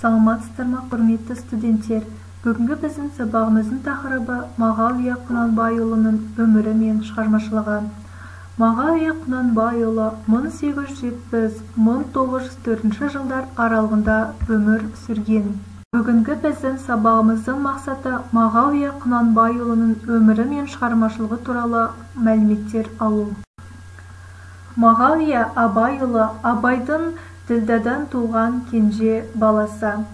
Саламатсыздар ма, құрметті студенттер? Бүгінгі біздің сабағымыздың тақырыбы Мағауия Құнанбайұлының өмірі мен шығармашылығы. Мағауия Құнанбайұлы 1870-1904 жылдар аралығында өмір сүрген. Бүгінгі біздің сабағымыздың мақсаты Мағауия Құнанбайұлының өмірі мен шығармашылығы туралы мәліметтер алу. Мағауия Абайұлы Абайдың Ділдәдан туған кенже баласы.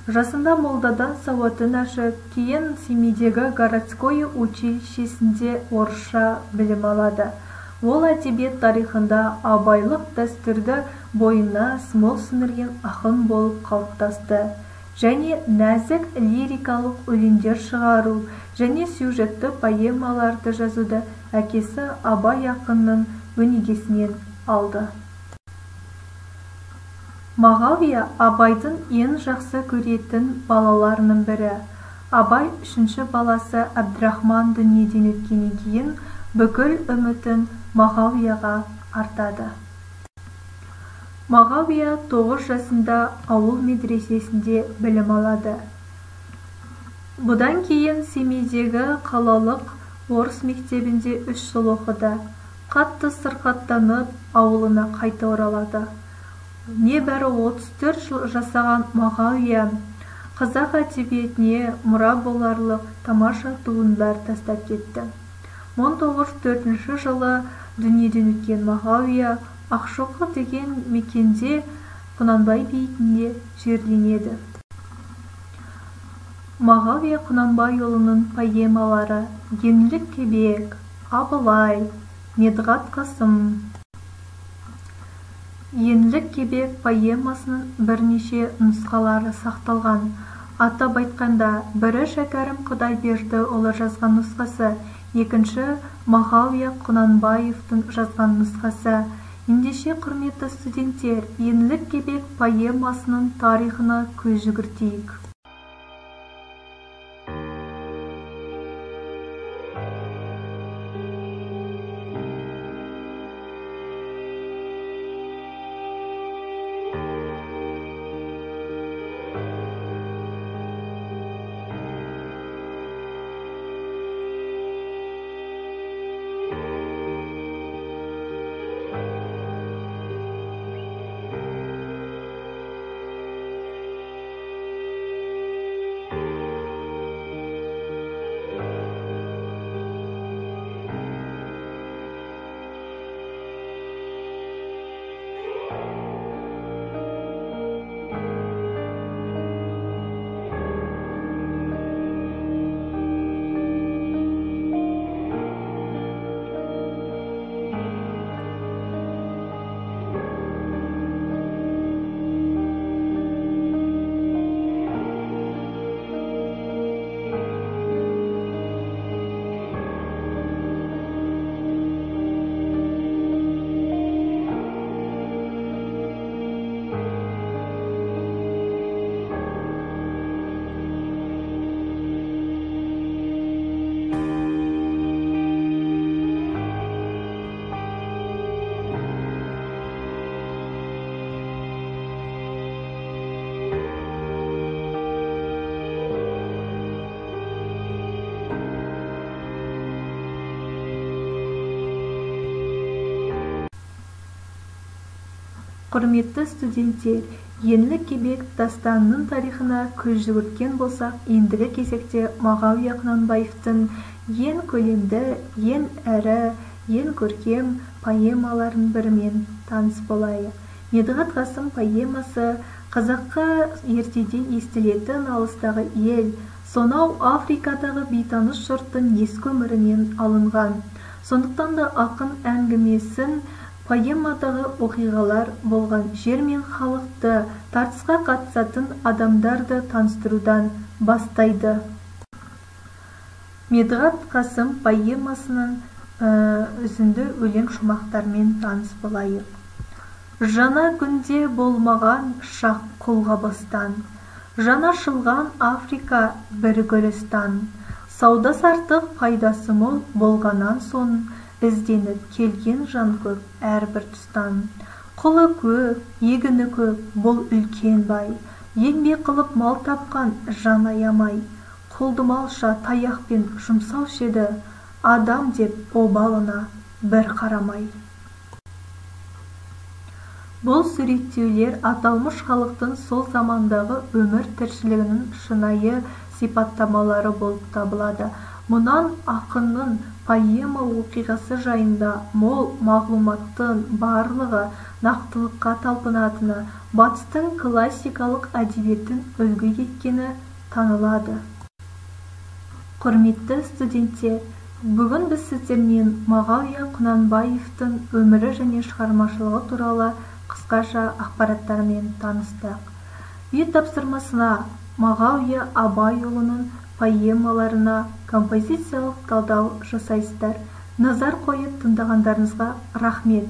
Жасында молдадан сауатын ашып, кейін Семейдегі городское училищесінде орысша білім алады. Ол әдебиет тарихында абайлық дәстүрді бойына мол сіңірген ақын болып қалыптасты. Және нәзік лирикалық өлеңдер шығару және сюжетті поэмаларды жазуды әкесі Абай ақынның өнегесінен алды. Мағауия Абайдың ең жақсы көретін балаларының бірі. Абай үшінші баласы Әбдірахман дүниеден өткеннен кейін бүкіл үмітін Мағауияға артады. Мағауия 9 жасында ауыл медресесінде білім алады. Бұдан кейін Семейдегі қалалық орыс мектебінде 3 жыл оқыды. Қатты сырқаттанып, ауылына қайта оралады. Небәрі 34 жыл жасаған Мағауия қазақ әдебиетіне мұра боларлық тамаша туындылар тастап кетті. 1904 жылы дүниеден өткен Мағауия Ақшоқы деген мекенде Құнанбай бейітінде жерленеді. Мағауия Құнанбайұлының поэмалары Еңлік Кебек, Абылай, Медғат Қасым. Еңлік Кебек поэмасының бірнеше нұсқалары сақталған. Атап айтқанда, бірі Шәкәрім Құдайбердіұлы жазған нұсқасы, екінші Мағауия Құнанбаевтың жазған нұсқасы. Ендеше, құрметті студенттер, Еңлік Кебек поэмасының тарихына көз жүгіртейік. Құрметті студенттер, Еңлік Кебек дастанының тарихына көз жүгірткен болсақ, ендігі кезекте Мағауия Құнанбаевтың ең көлемді, ең ірі, ең көркем поэмаларының бірімен таныс болайық. Медғат Қасым поэмасы қазаққа ертеде естілетін алыстағы ел, сонау Африкадағы бейтаныс жұрттың ескі өмірінен алынған. Сондықтан да ақын әңгімесін поэмадағы оқиғалар болған жер мен халықты, тартысқа қатысатын адамдарды таныстырудан бастайды. Медғат Қасым поэмасының үзінді өлең шумақтарымен таныс болайық. Жаңа күнде болмаған шақ қолғабыстан, жаңа ашылған Африка бір гүлістан. Сауда сартық пайдасы мол болғаннан соң, ізденіп келген жан көп әрбір тұстан. Құлы көп, егіні көп, бұл үлкен бай. Еңбек қылып мал тапқан жан аямай, Қолдымалша таяқпен жұмсаушы еді, адам деп обалына бір қарамай. Бұл суреттеулер аталмыш халықтың сол замандағы өмір тіршілігінің шынайы сипаттамалары болып табылады. Мұнан ақынның поэма оқиғасы жайында мол мағлұматтың барлығы нақтылыққа талпынатыны, батыстың классикалық әдебиетін үлгі еткені танылады. Құрметті студенттер, бүгін біз сіздермен Мағауия Құнанбаевтың өмірі және шығармашылығы туралы қысқаша ақпараттармен таныстық. Үй тапсырмасына Мағауия Абайұлының поэмаларына композициялық талдау жасайсыздар. Назар қойып тыңдағандарыңызға рахмет.